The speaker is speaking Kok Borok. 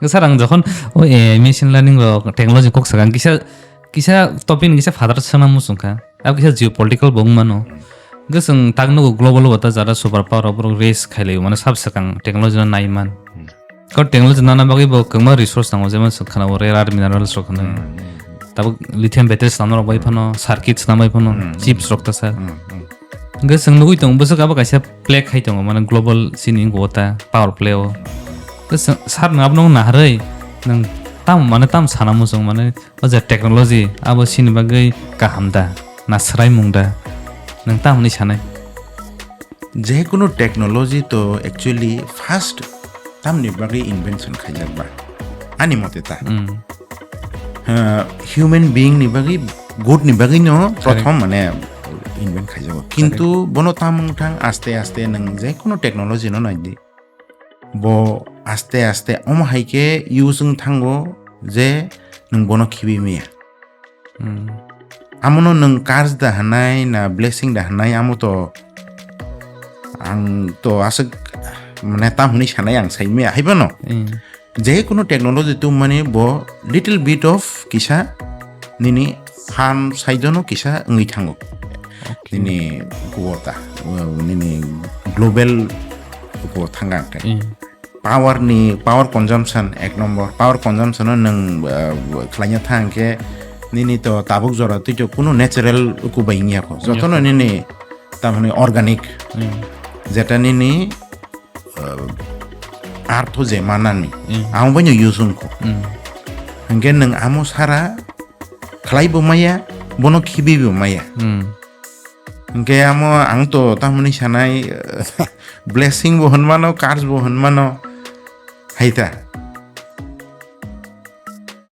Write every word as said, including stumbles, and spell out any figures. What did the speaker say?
Sir, ang jokhon o, eh, machine learning rok technology kok sakang kisa, kisa topic ni kisa father sana musung kha. Abo kisa geopolitical bo wng mano. Hwnkhe chwng tak nugo global o ta jara super power rok borok race khai laio, mane sab sakang technology no nai man. Hmm. Kok technology nana bagwi bo kwbangma resource nango, jemon chwng khana o rare earth minerals rok khana. Hmm, hmm, hmm. Tabuk lithium battery swnamna rok bai phano, circuit swnam bai phano, hmm, hmm, chips rok ta sir. Hmm, hmm. Hwnkhe chwng nugwi tongo bwswk abo kaisa play khai tongo, mane global chini wngkha o ta power play o. Hwnkhe chwng sir no abono naharwi nwng tam, mane tam sana muchung, mane o je technology abo chini bagwi kaham da, na swraimung da, nwng tam hwnwi sanai? Jekunu technology to actually first tamni bagwi invention khaijak ba, ani mote ta. Hmm. Uh, human being ni bagwi, good ni bagwi no correct, prothom mane invent khaijago. Correct. Kintu bono tamung thang aste aste nwng jekunu technology no naidi. Bo aste aste omo hai khe use wng thango je nwng bono khibi maya. Hmm. Amono nwng curse da hwnai na blessing da hwnai, amo to ang to aswk mane tam hwnwi sanai ang sai maya hai phano. Hmm. Je kono technology tongmani bo little bit of kisa nini harm side no kisa wngwi thango. Okay. Nini kuota, nini global kuo thanga khe. Hmm. Power ni, power consumption, ek number. Power consumption no nwng, uh, khlaina thang khe nini to tabuk jora twi to kuno natural kubai wngya kho. Wngya kho. Jotono nini tamni organic. Hmm. Jeta nini, uh, artho je manani. Hmm. Amo bai no use wng kho. Hmm. Hwnkhe nwng amo sara khlai bo maya, bono khibi bo maya. Hmm. Hwnkhe amo ang to tamni sanai, blessing bo hwnmano, curse bo hwnmano. Hai ta,